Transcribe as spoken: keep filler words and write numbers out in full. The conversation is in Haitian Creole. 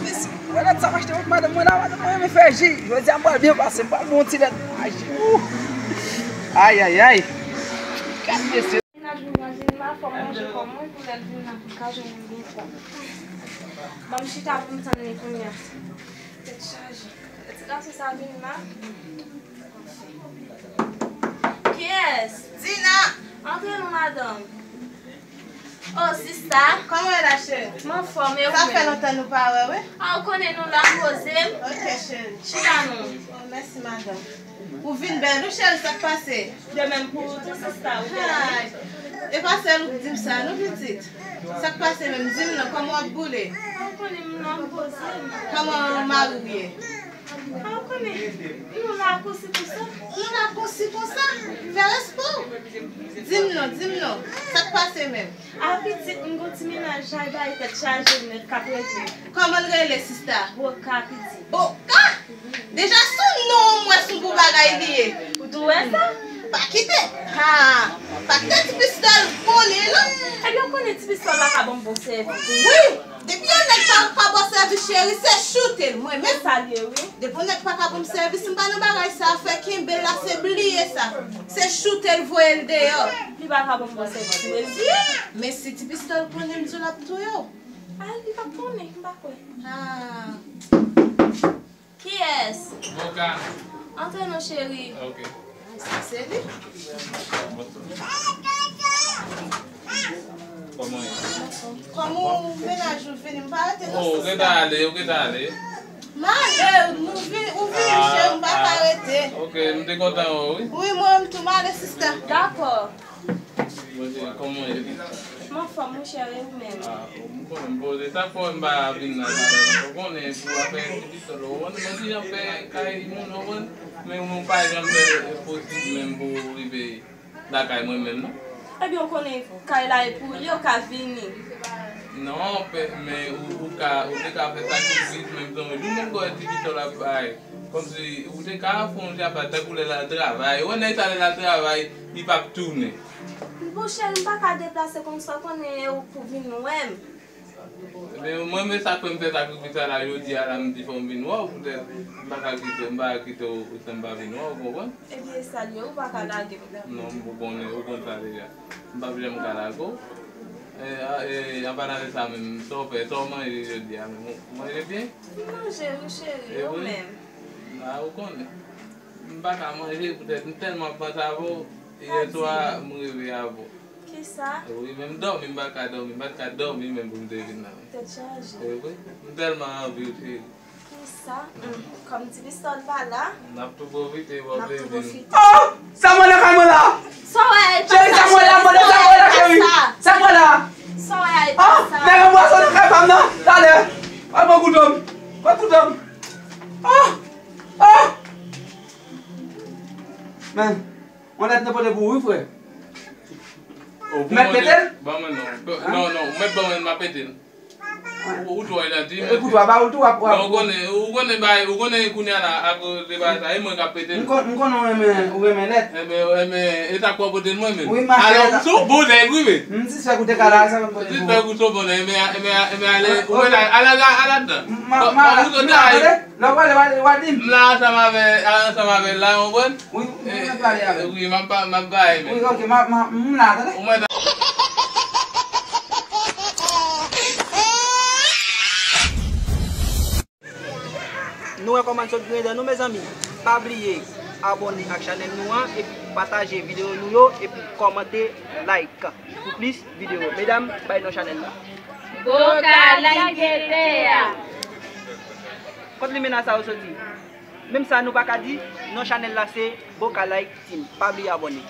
Mwen lèt sa m achte pou madanm mwen la, madanm mwen renmen fè ji. Jodi a m pral byen pase, m pral bon ti lèt a ji. Ou! Ayayay! Gad mesye. Mennaj mwen nan vin la, fò m ranje kò mwen pou lè l vin la pou l ka jwenn mwen byen fò. Ban m chita pou m tann li kounye a. Tèt chaje. Ti gason sa vin la. Kiyès? Dina! Antre non, madanm. Oh, sista. Kòman w ye la, cheri? M anfòm, e ou menm? Sa fè lontan nou pa wè, wi. Ah, ou konnen nou la, poze m. Ok, cheri. Chita non. Oh, mèsi, madanm. Ou vin bèl, wi, cheri, sa k pase? De menm pou ou tou, sista, ou bèl, wi. Hay. E pa sèl ou k di m sa, non, pitit? Sa k pase menm? Di m non, kòman w ap boule? Ah, ou konnen m la, m poze m. Kòman mari w ye? Ah, ou konnen, nou la konsi konsa. Nou la konsi konsa? Fè respè w. Di m non, di m non. Sa k pase menm? Ah, pitit, m gon ti mennaj, ay bay tèt chaje m nèt k ap regle. Kòman l rele, sista? Boka, pitit. Boka? Deja sou non m wè sou bon bagay li ye. Ou tou wè sa? Pa kite. Ha! Pa kite ti pistòl konnen, non. Ebyen, ou konnen ti pistòl la ka ban m bon sèvis. Wi! Depi yon nèg pa, pa ba w sèvis, cheri, se choute l. Mwen menm, sa l ye, wi. Depi yon nèg pa ka ban m sèvis, m pa nan bagay sa, frè, kenbe l la, se bliye sa. Se choute l, voye l deyò. Li pa ka ban m bon sèvis, mezi. Men si ti pistòl konnen, m di w l ap touye w. Ay, li p ap konnen, m pa kwè. Ah. Kiyès? Boka. Antre non, cheri. Ok. Ay, sa se li. Kòman ye? Kòman w mennaj ou vini? M pa rete non, sista. Oh, ou gentan ale, ou gentan ale. Malè, nou vin, ou vini, cheri, m pa ka rete. Ok, m te kontan wè w, wi. Wi, mwen menm tou, m ale, sista. Dakò. Bonjou, kòman w ye? M anfòm, monchè, e ou menm? Ah, m konnen m poze. Sa k fè w wè m pa vin nan lapitòl? Ou konnen pou afè ti pistòl, ou konn, mwen ti jan fè kay moun, ou konn, men nou pa janm fè posib menm pou rive lakay mwen menm, non. Ebyen, ou konnen kay la e pou li, ou ka vini. Non, pe-, men ou, ou ka, ou te ka fè sa tou vit, menm jan yon jou menm kò ti pistòl ap bay. Kòmsi ou te ka fè yon jan pa tankou lè l al travay. Ou wè nèg sa lè l al travay, li p ap tounen. Monchè, m pa ka deplase konsa, ou konnen e ou k pou vin wè m. Men mwen, men sa k fè m fè sakrifis sa la jodi a la, m di fò m vin wè w, poutèt m pa ka kite, m pa ka kite w san m pa vin wè w, ou konprann? Ebyen, sa l ye, ou pa ka lage m. Non, m konnen, ou konn sa deja. M p ap janm ka lage w. E, a, e, an palan de sa menm, sa w fè, sa w manje jodi a menm, ou manje byen? M manje, wi, cheri, e ou menm? A, ou konnen. M pa ka manje poutèt m tèlman ap panse avè w. Yè swa, m reve avè w. Kisa? Wi, men m dòmi, m pa ka dòmi, m pa t ka dòmi menm pou m te vin la. Tèt chaje. E wi, m tèlman anvi w, cheri. Kisa? Hum, kòm ti pistòl pa la. N ap tou pwofite, n ap tou pwofite. Oh! Sa mwen lakay mwen la! Sa w wè, e pa sa, cheri, sa mwen la, mwen la, sa mwen la, cheri! Sa mwen la! Sa w wè, e pa sa. Ah! Nèg an bwason lakay pa m nan! Talè! Al pran kouto m! Pran kouto m! Ah! Ah! Men, yon lèt nan pote pou ou, wi, frè. Ou mèt pete l? Ban mwen non. Non, non, ou mèt ban mwen, m a pete l. Ou, ou twò janti. E kouto a ba ou l tou, w ap, w ap. Non, ou konnen, ou konnen bagay, ou konnen kounye a la, akoz de bagay sa, e mwen k ap pete l. M kon-, m konnen ou renmen, ou renmen lèt. Enben, enben, e sa k fè w pote l mwen menm. Wi, m achte lèt la. Alò, ou se yon bon nèg, wi, men. M sispèk ou te ka la, sa fè m pote l pou ou. Sispèk ou se yon bon nèg, enben, enben, enben, ale, ou mèt ale, ale, ale, ale ladan. M, m, m, m, m, m, Lè w prale, w a, w a di m. M la ansanm avè, ansanm avè l la, ou konprann? Wi, ou mèt pale avè l. Wi, m ap pa, m ap bay, men. Wi, ok, m ap, m ap, m la, tande? Ou mèt. Nou wè kòman n sot griyen dan nou, mezanmi. Pa bliye abòne ak chanèl nou an, epi pataje videyo nou yo, epi kòmante, like pou plis videyo. Medam, bay non chanèl la. Boka Like T V a. Kot limena sa yo soti? Menm sa nou pa ka di, non chanèl la se Boka Like Team. Pa bliye abòne.